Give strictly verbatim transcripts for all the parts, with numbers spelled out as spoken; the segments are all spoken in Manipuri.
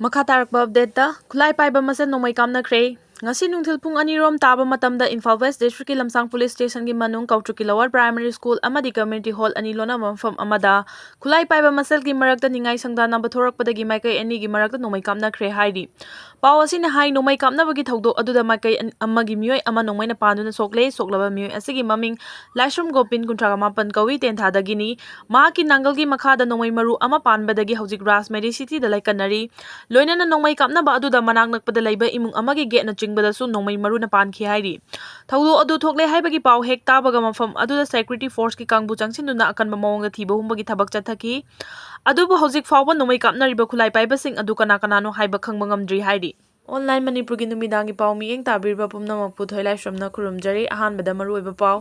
ꯃꯈꯥ ꯇꯥꯔꯛꯄ ꯑꯞꯗꯦꯠꯇ, ꯈꯨꯠꯂꯥꯏ ꯄꯥꯏꯕ ꯃꯁꯦꯜ ꯅꯣꯡꯃꯩ ꯀꯥꯞꯅꯈ꯭ꯔꯦ꯫ ꯉꯁꯤ ꯅꯨꯡꯊꯤꯜ ꯄꯨꯡ ꯑꯅꯤ ꯔꯣꯝ ꯇꯥꯕ ꯃꯇꯝꯗ ꯏꯝꯐꯥꯜ ꯋꯦꯁ ꯗꯤꯁꯇ꯭ꯔꯤꯛꯀꯤ ꯂꯝꯁꯥꯡ ꯄꯨꯂꯤꯁ ꯁ꯭ꯇꯦꯁꯟꯒꯤ ꯃꯅꯨꯡ ꯀꯧꯇ꯭ꯔꯨꯛꯀꯤ ꯂꯣꯋꯔ ꯄ꯭ꯔꯥꯏꯃꯥꯔꯤ ꯁ꯭ꯀꯨꯜ ꯑꯃꯗꯤ ꯀꯝꯃ꯭ꯌꯨꯅꯤꯇꯤ ꯍꯣꯜ ꯑꯅꯤ ꯂꯣꯟꯅꯕ ꯃꯐꯝ ꯑꯃꯗ ꯈꯨꯠꯂꯥꯏ ꯄꯥꯏꯕ ꯃꯁꯦꯜꯒꯤ ꯃꯔꯛꯇ ꯅꯤꯡꯉꯥꯏ ꯁꯪꯗꯥꯅꯕ ꯊꯣꯔꯛꯄꯗꯒꯤ ꯃꯥꯏꯀꯩ ꯑꯅꯤꯒꯤ ꯃꯔꯛꯇ ꯅꯣꯡꯃꯩ ꯀꯥꯞꯅꯈ꯭ꯔꯦ ꯍꯥꯏꯔꯤ꯫ ꯄꯥꯎ ꯑꯁꯤꯅ ꯍꯥꯏ, ꯅꯣꯡꯃꯩ ꯀꯥꯞꯅꯕꯒꯤ ꯊꯧꯗꯣꯛ ꯑꯗꯨꯗ ꯃꯥꯏꯀꯩ ꯑꯟ-, ꯑꯃꯒꯤ ꯃꯤꯑꯣꯏ ꯑꯃ ꯅꯣꯡꯃꯩꯅ ꯄꯥꯟꯗꯨꯅ ꯁꯣꯛꯂꯦ꯫ ꯁꯣꯛꯂꯕ ꯃꯤꯑꯣꯏ ꯑꯁꯤꯒꯤ ꯃꯃꯤꯡ ꯂꯥꯏꯁ꯭ꯔꯝ ꯒꯣꯄꯤꯟ, ꯀꯨꯟꯊ꯭ꯔꯥ ꯃꯥꯄꯟ ꯀꯧꯏ, ꯇꯦꯟꯊꯥꯗꯒꯤꯅꯤ꯫ ꯃꯍꯥꯛꯀꯤ ꯅꯥꯡꯒꯜꯒꯤ ꯃꯈꯥꯗ ꯅꯣꯡꯃꯩ ꯃꯔꯨ ꯑꯃ ꯄꯥꯟꯕꯗꯒꯤ ꯍꯧꯖꯤꯛ ꯔꯥꯖ ꯃꯦꯗꯤꯁꯤꯇꯤꯗ ꯂꯥꯏꯀꯠꯅꯔꯤ꯫ ꯂꯣꯏꯅꯅ ꯅꯣꯡꯃꯩ ꯀꯥꯞꯅꯕ ꯑꯗꯨꯗ ꯃꯅꯥꯛ ꯅꯛꯄꯗ ꯂꯩꯕ ꯏꯃꯨꯡ ꯑꯃꯒꯤ ꯒꯦꯠꯅ ꯆꯤꯡꯕꯗꯁꯨ ꯅꯣꯡꯃꯩ ꯃꯔꯨꯅ ꯄꯥꯟꯈꯤ ꯍꯥꯏꯔꯤ꯫ ꯊꯧꯗꯣꯛ ꯑꯗꯨ ꯊꯣꯛꯂꯦ ꯍꯥꯏꯕꯒꯤ ꯄꯥꯎ ꯍꯦꯛ ꯇꯥꯕꯒ ꯃꯐꯝ ꯑꯗꯨꯗ ꯁꯦꯀ꯭ꯌꯨꯔꯤꯇꯤ ꯐꯣꯔꯁꯀꯤ ꯀꯥꯡꯕꯨ ꯆꯪꯁꯤꯟꯗꯨꯅ ꯑꯀꯟꯕ ꯃꯑꯣꯡꯗ ꯊꯤꯕ ꯍꯨꯝꯕꯒꯤ ꯊꯕꯛ ꯆꯠꯊꯈꯤ꯫ ꯑꯗꯨꯕꯨ ꯍꯧꯖꯤꯛ ꯐꯥꯎꯕ ꯅꯣꯡꯃꯩ ꯀꯥꯞꯅꯔꯤꯕ ꯈꯨꯠꯂꯥꯏ ꯄꯥꯏꯕꯁꯤꯡ ꯑꯗꯨ ꯀꯅꯥ ꯀꯅꯥꯅꯣ ꯍꯥꯏꯕ ꯈꯪꯕ ꯉꯝꯗ꯭ꯔꯤ ꯍꯥꯏꯔꯤ꯫ ꯑꯣꯟꯂꯥꯏꯟ ꯃꯅꯤꯄꯨꯔꯒꯤ ꯅꯨꯃꯤꯗꯥꯡꯒꯤ ꯄꯥꯎ ꯃꯤꯠꯌꯦꯡ ꯇꯥꯕꯤꯔꯤꯕ ꯄꯨꯝꯅꯃꯛꯄꯨ ꯊꯣꯏꯂꯥꯏꯁ꯭ꯔꯝꯅ ꯈꯨꯔꯨꯝꯖꯔꯤ꯫ ꯑꯍꯥꯟꯕꯗ ꯃꯔꯨꯑꯣꯏꯕ ꯄꯥꯎ꯫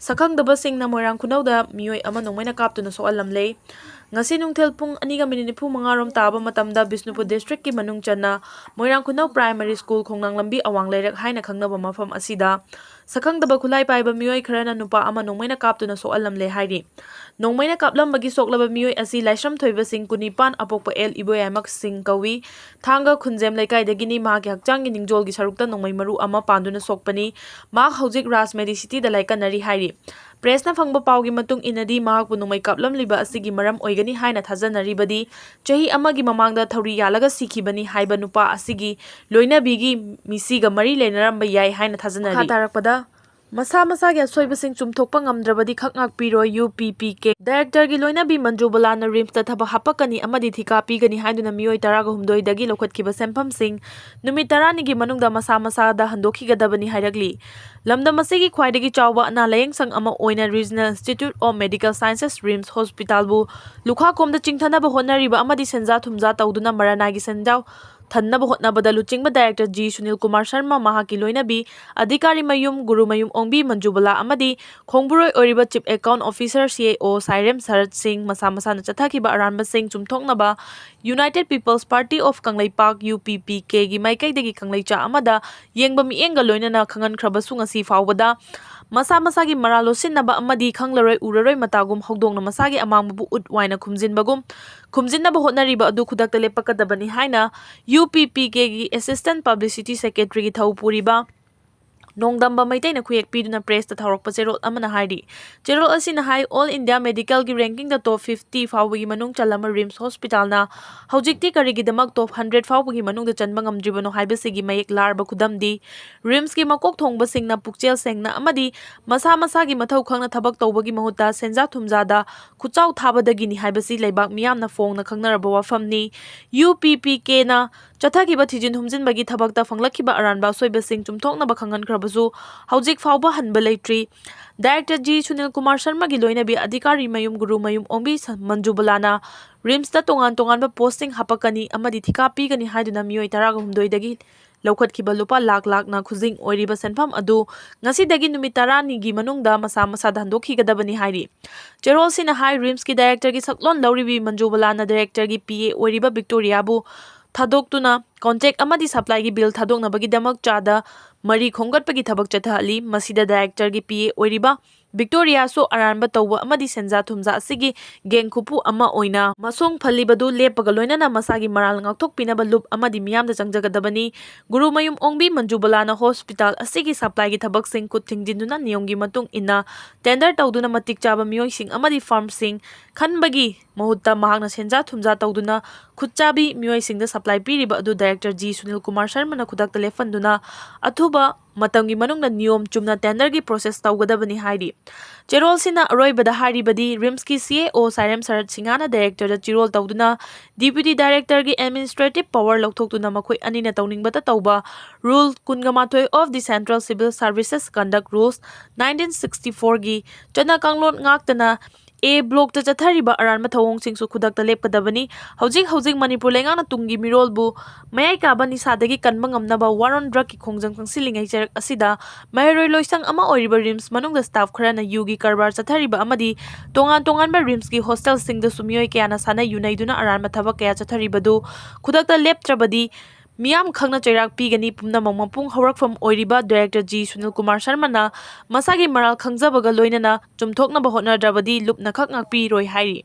ꯁꯛꯈꯪꯗꯕꯁꯤꯡꯅ ꯃꯣꯏꯔꯥꯡ ꯈꯨꯅꯧꯗ ꯃꯤꯑꯣꯏ ꯑꯃ ꯅꯣꯡꯃꯩꯅ ꯀꯥꯞꯇꯨꯅ ꯁꯣꯛꯍꯜꯂꯝꯂꯦ꯫ ꯉꯁꯤ ꯅꯨꯡꯊꯤꯜ ꯄꯨꯡ ꯑꯅꯤꯒ ꯃꯤꯅꯤꯠ ꯅꯤꯐꯨ ꯃꯉꯥ ꯔꯣꯝ ꯇꯥꯕ ꯃꯇꯝꯗ ꯕꯤꯁꯅꯨꯄꯨꯔ ꯗꯤꯁꯇ꯭ꯔꯤꯛꯀꯤ ꯃꯅꯨꯡ ꯆꯟꯅ ꯃꯣꯏꯔꯥꯡ ꯈꯨꯅꯧ ꯄ꯭ꯔꯥꯏꯃꯥꯔꯤ ꯁ꯭ꯀꯨꯜ, ꯈꯣꯡꯅꯥꯡ ꯂꯝꯕꯤ ꯑꯋꯥꯡ ꯂꯩꯔꯛ ꯍꯥꯏꯅ ꯈꯪꯅꯕ ꯃꯐꯝ ꯑꯁꯤꯗ ꯁꯛꯈꯪꯗꯕ ꯈꯨꯠꯂꯥꯏ ꯄꯥꯏꯕ ꯃꯤꯑꯣꯏ ꯈꯔꯅ ꯅꯨꯄꯥ ꯑꯃ ꯅꯣꯡꯃꯩꯅ ꯀꯥꯞꯇꯨꯅ ꯁꯣꯛꯍꯜꯂꯝꯂꯦ ꯍꯥꯏꯔꯤ꯫ ꯅꯣꯡꯃꯩꯅ ꯀꯥꯞꯂꯝꯕꯒꯤ ꯁꯣꯛꯂꯕ ꯃꯤꯑꯣꯏ ꯑꯁꯤ ꯂꯥꯏꯁ꯭ꯔꯝ ꯊꯣꯏꯕ ꯁꯤꯡ, ꯀꯨꯟꯅꯤꯄꯥꯟ, ꯑꯄꯣꯛꯄ ꯑꯦꯜ ꯏꯕꯣꯌꯥꯏꯃꯛ ꯁꯤꯡ ꯀꯧꯏ꯫ ꯊꯥꯡꯒ ꯈꯨꯟꯖꯦꯝ ꯂꯩꯀꯥꯏꯗꯒꯤꯅꯤ꯫ ꯃꯍꯥꯛꯀꯤ ꯍꯛꯆꯥꯡꯒꯤ ꯅꯤꯡꯖꯣꯜꯒꯤ ꯁꯔꯨꯛꯇ ꯅꯣꯡꯃꯩ ꯃꯔꯨ ꯑꯃ ꯄꯥꯟꯗꯨꯅ ꯁꯣꯛꯄꯅꯤ꯫ ꯃꯍꯥꯛ ꯍꯧꯖꯤꯛ ꯔꯥꯖ ꯃꯦꯗꯤꯁꯤꯇꯤꯗ ꯂꯥꯏꯀꯠꯅꯔꯤ ꯍꯥꯏꯔꯤ꯫ ꯄ꯭ꯔꯦꯁꯅ ꯐꯪꯕ ꯄꯥꯎꯒꯤ ꯃꯇꯨꯡ ꯏꯟꯅꯗꯤ, ꯃꯍꯥꯛꯄꯨ ꯅꯣꯡꯃꯩ ꯀꯥꯞꯂꯝꯂꯤꯕ ꯑꯁꯤꯒꯤ ꯃꯔꯝ ꯑꯣꯏꯒꯅꯤ ꯍꯥꯏꯅ ꯊꯥꯖꯅꯔꯤꯕꯗꯤ ꯆꯍꯤ ꯑꯃꯒꯤ ꯃꯃꯥꯡꯗ ꯊꯧꯔꯤ ꯌꯥꯜꯂꯒ ꯁꯤꯈꯤꯕꯅꯤ ꯍꯥꯏꯕ ꯅꯨꯄꯥ ꯑꯁꯤꯒꯤ ꯂꯣꯏꯅꯕꯤꯒꯤ ꯃꯤꯁꯤꯒ ꯃꯔꯤ ꯂꯩꯅꯔꯝꯕ ꯌꯥꯏ ꯍꯥꯏꯅ ꯊꯥꯖꯅꯔꯤ꯫ ꯃꯈꯥ ꯇꯥꯔꯛꯄꯗ, ꯃꯁꯥ ꯃꯁꯥꯒꯤ ꯑꯁꯣꯏꯕꯁꯤꯡ ꯆꯨꯝꯊꯣꯛꯄ ꯉꯝꯗ꯭ꯔꯕꯗꯤ ꯈꯛ ꯉꯥꯛꯄꯤꯔꯣꯏ, ꯌꯨ ꯄꯤ ꯄꯤ ꯀꯦ꯫ ꯗꯥꯏꯔꯦꯛꯇꯔꯒꯤ ꯂꯣꯏꯅꯕꯤ ꯃꯟꯖꯨꯕꯂꯥꯅ ꯔꯤꯝꯁꯇ ꯊꯕꯛ ꯍꯥꯞꯄꯛꯀꯅꯤ ꯑꯃꯗꯤ ꯊꯤꯀꯥ ꯄꯤꯒꯅꯤ ꯍꯥꯏꯗꯨꯅ ꯃꯤꯑꯣꯏ ꯇꯔꯥꯒ ꯍꯨꯝꯗꯣꯏꯗꯒꯤ ꯂꯧꯈꯠꯈꯤꯕ ꯁꯦꯟꯐꯝꯁꯤꯡ ꯅꯨꯃꯤꯠ ꯇꯔꯥꯅꯤꯒꯤ ꯃꯅꯨꯡꯗ ꯃꯁꯥ ꯃꯁꯥꯗ ꯍꯟꯗꯣꯛꯈꯤꯒꯗꯕꯅꯤ ꯍꯥꯏꯔꯛꯂꯤ꯫ ꯂꯝꯗꯝ ꯑꯁꯤꯒꯤ ꯈ꯭ꯋꯥꯏꯗꯒꯤ ꯆꯥꯎꯕ ꯑꯅꯥ ꯂꯥꯌꯦꯡꯁꯪ ꯑꯃ ꯑꯣꯏꯅ Regional Institute of Medical Sciences, RIMS ꯍꯣꯁꯄꯤꯇꯥꯜꯕꯨ ꯂꯨꯈꯥ ꯀꯣꯝꯗ ꯆꯤꯡꯊꯅꯕ ꯍꯣꯠꯅꯔꯤꯕ ꯑꯃꯗꯤ ꯁꯦꯟꯖꯥ ꯊꯨꯝꯖꯥ ꯇꯧꯗꯨꯅ ꯃꯔꯥꯅꯥꯏꯒꯤ ꯁꯦꯟꯖꯥꯎ ꯊꯟꯅꯕ ꯍꯣꯠꯅꯕꯗ ꯂꯨꯆꯤꯡꯕ ꯗꯥꯏꯔꯦꯛꯇꯔ ꯖꯤ ꯁꯨꯅꯤꯜ ꯀꯨꯃꯥꯔ ꯁꯔꯃ, ꯃꯍꯥꯛꯀꯤ ꯂꯣꯏꯅꯕꯤ, ꯑꯙꯤꯀꯥꯔꯤ ꯃꯌꯨꯝ, ꯒꯨꯔꯨꯃꯌꯨꯝ ꯑꯣꯡꯕꯤ ꯃꯟꯖꯨꯕꯂꯥ ꯑꯃꯗꯤ ꯈꯣꯡꯕꯨꯔꯣꯏ ꯑꯣꯏꯔꯤꯕ ꯆꯤꯐ ꯑꯦꯀꯥꯎꯟ ꯑꯣꯐꯤꯁꯔ, ꯁꯤ ꯑꯦ ꯑꯣ, ꯁꯥꯏꯔꯦꯝ ꯁꯔꯠ ꯁꯤꯡ ꯃꯁꯥ ꯃꯁꯥꯅ ꯆꯠꯊꯈꯤꯕ ꯑꯔꯥꯟꯕꯁꯤꯡ ꯆꯨꯝꯊꯣꯛꯅꯕ United People's Party of Kangleipak, U P P ꯀꯦꯒꯤ ꯃꯥꯏꯀꯩꯗꯒꯤ ꯀꯪꯂꯩꯆꯥ ꯑꯃꯗ ꯌꯦꯡꯕ ꯃꯤꯠꯌꯦꯡꯒ ꯂꯣꯏꯅꯅ ꯈꯪꯍꯟꯈ꯭ꯔꯕꯁꯨ, ꯉꯁꯤ ꯐꯥꯎꯕꯗ ꯃꯁꯥ ꯃꯁꯥꯒꯤ ꯃꯔꯥꯜ ꯂꯣꯠꯁꯤꯟꯅꯕ ꯑꯃꯗꯤ ꯈꯪꯂꯔꯣꯏ ꯎꯔꯔꯣꯏ ꯃꯇꯥꯒꯨꯝ ꯍꯧꯗꯣꯡꯅ ꯃꯁꯥꯒꯤ ꯑꯃꯥꯡꯕꯕꯨ ꯎꯠ ꯋꯥꯏꯅ ꯈꯨꯝꯖꯤꯟꯕꯒꯨꯝ ꯈꯨꯝꯖꯤꯟꯅꯕ ꯍꯣꯠꯅꯔꯤꯕ ꯑꯗꯨ ꯈꯨꯗꯛꯇ ꯂꯦꯞꯄꯛꯀꯗꯕꯅꯤ ꯍꯥꯏꯅ U P P ꯀꯦꯒꯤ Assistant Publicity Secretaryꯒꯤ ꯊꯧ ꯄꯨꯔꯤꯕ ꯅꯣꯡꯗꯝꯕ ꯃꯩꯇꯩꯅ ꯈꯨꯌꯦꯛ ꯄꯤꯗꯨꯅ pressꯇ ꯊꯥꯎꯔꯛꯄ ꯆꯦꯔꯣꯜ ꯑꯃꯅ ꯍꯥꯏꯔꯤ꯫ ꯆꯦꯔꯣꯜ ꯑꯁꯤꯅ ꯍꯥꯏ, All India Medicalꯒꯤ rankingꯗ top fifty ꯐꯥꯎꯕꯒꯤ ꯃꯅꯨꯡ ꯆꯜꯂꯝꯕ RIMS hospitalꯅ ꯍꯧꯖꯤꯛꯇꯤ ꯀꯔꯤꯒꯤꯗꯃꯛ top hundred ꯐꯥꯎꯕꯒꯤ ꯃꯅꯨꯡꯗ ꯆꯟꯕ ꯉꯝꯗ꯭ꯔꯤꯕꯅꯣ ꯍꯥꯏꯕꯁꯤꯒꯤ ꯃꯌꯦꯛ ꯂꯥꯔꯕ ꯈꯨꯗꯝꯗꯤ RIMSꯀꯤ ꯃꯀꯣꯛ ꯊꯣꯡꯕꯁꯤꯡꯅ ꯄꯨꯛꯆꯦꯜ ꯁꯦꯡꯅ ꯑꯃꯗꯤ ꯃꯁꯥ ꯃꯁꯥꯒꯤ ꯃꯊꯧ ꯈꯪꯅ ꯊꯕꯛ ꯇꯧꯕꯒꯤ ꯃꯍꯨꯠꯇ ꯁꯦꯟꯖꯥ ꯊꯨꯝꯖꯥꯗ ꯈꯨꯠꯆꯥꯎ ꯊꯥꯕꯗꯒꯤꯅꯤ ꯍꯥꯏꯕꯁꯤ ꯂꯩꯕꯥꯛ ꯃꯤꯌꯥꯝꯅ ꯐꯣꯡꯅ ꯈꯪꯅꯔꯕ ꯋꯥꯐꯝꯅꯤ꯫ ꯌꯨ ꯄꯤ ꯄꯤ ꯀꯦꯅ ꯆꯠꯊꯈꯤꯕ ꯊꯤꯖꯤꯟ ꯍꯨꯝꯖꯤꯟꯕꯒꯤ ꯊꯕꯛꯇ ꯐꯪꯂꯛꯈꯤꯕ ꯑꯔꯥꯟꯕ ꯑꯁꯣꯏꯕꯁꯤꯡ ꯆꯨꯝꯊꯣꯛꯅꯕ ꯈꯪꯍꯟꯈ꯭ꯔꯕꯁꯨ ꯍꯧꯖꯤꯛ ꯐꯥꯎꯕ ꯍꯟꯕ ꯂꯩꯇ꯭ꯔꯤ꯫ Director ꯖꯤ ꯁꯨꯅꯤꯜ ꯀꯨꯃꯥꯔ ꯁꯔꯃꯒꯤ ꯂꯣꯏꯅꯕꯤ ꯑꯙꯤꯀꯥꯔꯤ ꯃꯌꯨꯝ ꯒꯨꯔꯨ ꯃꯌꯨꯝ ꯑꯣꯡꯕꯤ ꯁ-, ꯃꯟꯖꯨꯕꯂꯥꯅ RIMSꯇ ꯇꯣꯉꯥꯟ ꯇꯣꯉꯥꯟꯕ postꯁꯤꯡ ꯍꯥꯄꯛꯀꯅꯤ ꯑꯃꯗꯤ ꯊꯤꯀꯥ ꯄꯤꯒꯅꯤ ꯍꯥꯏꯗꯨꯅ ꯃꯤꯑꯣꯏ ꯇꯔꯥꯒ ꯍꯨꯝꯗꯣꯏꯗꯒꯤ ꯂꯧꯈꯠꯈꯤꯕ ꯂꯨꯄꯥ ꯂꯥꯛ ꯂꯥꯛꯅ ꯈꯨꯖꯤꯡ ꯑꯣꯏꯔꯤꯕ ꯁꯦꯟꯐꯝ ꯑꯗꯨ ꯉꯁꯤꯗꯒꯤ ꯅꯨꯃꯤꯠ ꯇꯔꯥꯅꯤꯒꯤ ꯃꯅꯨꯡꯗ ꯃꯁꯥ ꯃꯁꯥꯗ ꯍꯟꯗꯣꯛꯈꯤꯒꯗꯕꯅꯤ ꯍꯥꯏꯔꯤ꯫ ꯆꯦꯔꯣꯜꯁꯤꯅ ꯍꯥꯏ, RIMSꯀꯤ directorꯒꯤ ꯁꯛꯂꯣꯟ ꯂꯧꯔꯤꯕꯤ ꯃꯟꯖꯨꯕꯂꯥꯅ directorꯒꯤ P A ꯑꯣꯏꯔꯤꯕ ꯕꯤꯛꯇꯣꯔꯤꯌꯥꯕꯨ ꯊꯥꯗꯣꯛꯇꯨꯅ contract ꯑꯃꯗꯤ supplyꯒꯤ bill ꯊꯥꯗꯣꯛꯅꯕꯒꯤꯗꯃꯛ ꯆꯥꯗ ꯃꯔꯤ ꯈꯣꯝꯒꯠꯄꯒꯤ ꯊꯕꯛ ꯆꯠꯊꯍꯜꯂꯤ꯫ ꯃꯁꯤꯗ directorꯒꯤ P A ꯑꯣꯏꯔꯤꯕ ꯕꯤꯛꯇꯣꯔꯤꯌꯥꯁꯨ ꯑꯔꯥꯟꯕ ꯇꯧꯕ ꯑꯃꯗꯤ ꯁꯦꯟꯖꯥ ꯊꯨꯝꯖꯥ ꯑꯁꯤꯒꯤ gang ꯈꯨꯄꯨ ꯑꯃ ꯑꯣꯏꯅ ꯃꯁꯣꯡ ꯐꯜꯂꯤꯕꯗꯨ ꯂꯦꯞꯄꯒ ꯂꯣꯏꯅꯅ ꯃꯁꯥꯒꯤ ꯃꯔꯥꯜ ꯉꯥꯛꯊꯣꯛꯄꯤꯅꯕ ꯂꯨꯞ ꯑꯃꯗꯤ ꯃꯤꯌꯥꯝꯗ ꯆꯪꯖꯒꯗꯕꯅꯤ꯫ ꯒꯨꯔꯨꯃꯌꯨꯝ ꯑꯣꯡꯕꯤ ꯃꯟꯖꯨꯕꯂꯥꯅ hospital ꯑꯁꯤꯒꯤ supplyꯒꯤ ꯊꯕꯛꯁꯤꯡ ꯈꯨꯠ ꯊꯤꯡꯖꯤꯟꯗꯨꯅ ꯅꯤꯌꯣꯝꯒꯤ ꯃꯇꯨꯡ ꯏꯟꯅ tender ꯇꯧꯗꯨꯅ ꯃꯇꯤꯛ ꯆꯥꯕ ꯃꯤꯑꯣꯏꯁꯤꯡ ꯑꯃꯗꯤ firmꯁꯤꯡ ꯈꯟꯕꯒꯤ ꯃꯍꯨꯠꯇ ꯃꯍꯥꯛꯅ ꯁꯦꯟꯖꯥ ꯊꯨꯝꯖꯥ ꯇꯧꯗꯨꯅ ꯈꯨꯠꯆꯥꯕꯤ ꯃꯤꯑꯣꯏꯁꯤꯡꯗ supply ꯄꯤꯔꯤꯕ ꯑꯗꯨ director ꯖꯤ ꯁꯨꯅꯤꯜ ꯀꯨꯃꯥꯔ ꯁꯔꯃꯅ ꯈꯨꯗꯛꯇ ꯂꯦꯞꯍꯟꯗꯨꯅ ꯑꯊꯨꯕ ꯃꯇꯝꯒꯤ ꯃꯅꯨꯡꯗ ꯅꯤꯌꯣꯝ ꯆꯨꯝꯅ tenderꯒꯤ process ꯇꯧꯒꯗꯕꯅꯤ ꯍꯥꯏꯔꯤ꯫ ꯆꯦꯔꯣꯜꯁꯤꯅ ꯑꯔꯣꯏꯕꯗ ꯍꯥꯏꯔꯤꯕꯗꯤ RIMSꯀꯤ C A O ꯁꯥꯏꯔꯦꯝ ꯁꯔꯠ ꯁꯤꯡꯍꯅ directorꯗ ꯆꯤꯔꯣꯜ ꯇꯧꯗꯨꯅ deputy directorꯒꯤ administrative power ꯂꯧꯊꯣꯛꯇꯨꯅ ꯃꯈꯣꯏ ꯑꯅꯤꯅ ꯇꯧꯅꯤꯡꯕꯇ ꯇꯧꯕ Rule ꯀꯨꯟꯒ ꯃꯥꯊꯣꯏ of the Central Civil Services Conduct Rules nineteen sixty fourꯒꯤ ꯆꯠꯅ ꯀꯥꯡꯂꯣꯟ ꯉꯥꯛꯇꯅ A blockꯇ ꯆꯠꯊꯔꯤꯕ ꯑꯔꯥꯟꯕ ꯊꯧꯑꯣꯡꯁꯤꯡꯁꯨ ꯈꯨꯗꯛꯇ ꯂꯦꯞꯀꯗꯕꯅꯤ꯫ ꯍꯧꯖꯤꯛ ꯍꯧꯖꯤꯛ ꯃꯅꯤꯄꯨꯔ ꯂꯩꯉꯥꯛꯅ ꯇꯨꯡꯒꯤ ꯃꯤꯔꯣꯜꯕꯨ ꯃꯌꯥꯏ ꯀꯥꯕ ꯅꯤꯁꯥꯗꯒꯤ ꯀꯟꯕ ꯉꯝꯅꯕ war on drugꯀꯤ ꯈꯣꯡꯖꯪ ꯆꯪꯁꯤꯜꯂꯤꯉꯩ ꯆꯩꯔꯛ ꯑꯁꯤꯗ ꯃꯍꯩꯔꯣꯏ ꯂꯣꯏꯁꯪ ꯑꯃ ꯑꯣꯏꯔꯤꯕ RIMS ꯃꯅꯨꯡꯗ staff ꯈꯔꯅ ꯌꯨꯒꯤ ꯀꯔꯕꯥꯔ ꯆꯠꯊꯔꯤꯕ ꯑꯃꯗꯤ ꯇꯣꯉꯥꯟ ꯇꯣꯉꯥꯟꯕ RIMSꯀꯤ hostelꯁꯤꯡꯗꯁꯨ ꯃꯤꯑꯣꯏ ꯀꯌꯥꯅ ꯁꯥꯟꯅ ꯌꯨꯅꯩꯗꯨꯅ ꯑꯔꯥꯟꯕ ꯊꯕꯛ ꯀꯌꯥ ꯆꯠꯊꯔꯤꯕꯗꯨ ꯈꯨꯗꯛꯇ ꯂꯦꯞꯇ꯭ꯔꯕꯗꯤ ꯃꯤꯌꯥꯝ ꯈꯪꯅ ꯆꯩꯔꯥꯛ ꯄꯤꯒꯅꯤ꯫ ꯄꯨꯝꯅꯃꯛ ꯃꯄꯨꯡ ꯍꯧꯔꯛꯐꯝ ꯑꯣꯏꯔꯤꯕ ꯗꯥꯏꯔꯦꯛꯇꯔ ꯖꯤ ꯁꯨꯅꯤꯜ ꯀꯨꯃꯥꯔ ꯁꯔꯃꯅ ꯃꯁꯥꯒꯤ ꯃꯔꯥꯜ ꯈꯪꯖꯕꯒ ꯂꯣꯏꯅꯅ ꯆꯨꯝꯊꯣꯛꯅꯕ ꯍꯣꯠꯅꯗ꯭ꯔꯕꯗꯤ ꯂꯨꯞꯅꯈꯛ ꯉꯥꯛꯄꯤꯔꯣꯏ ꯍꯥꯏꯔꯤ꯫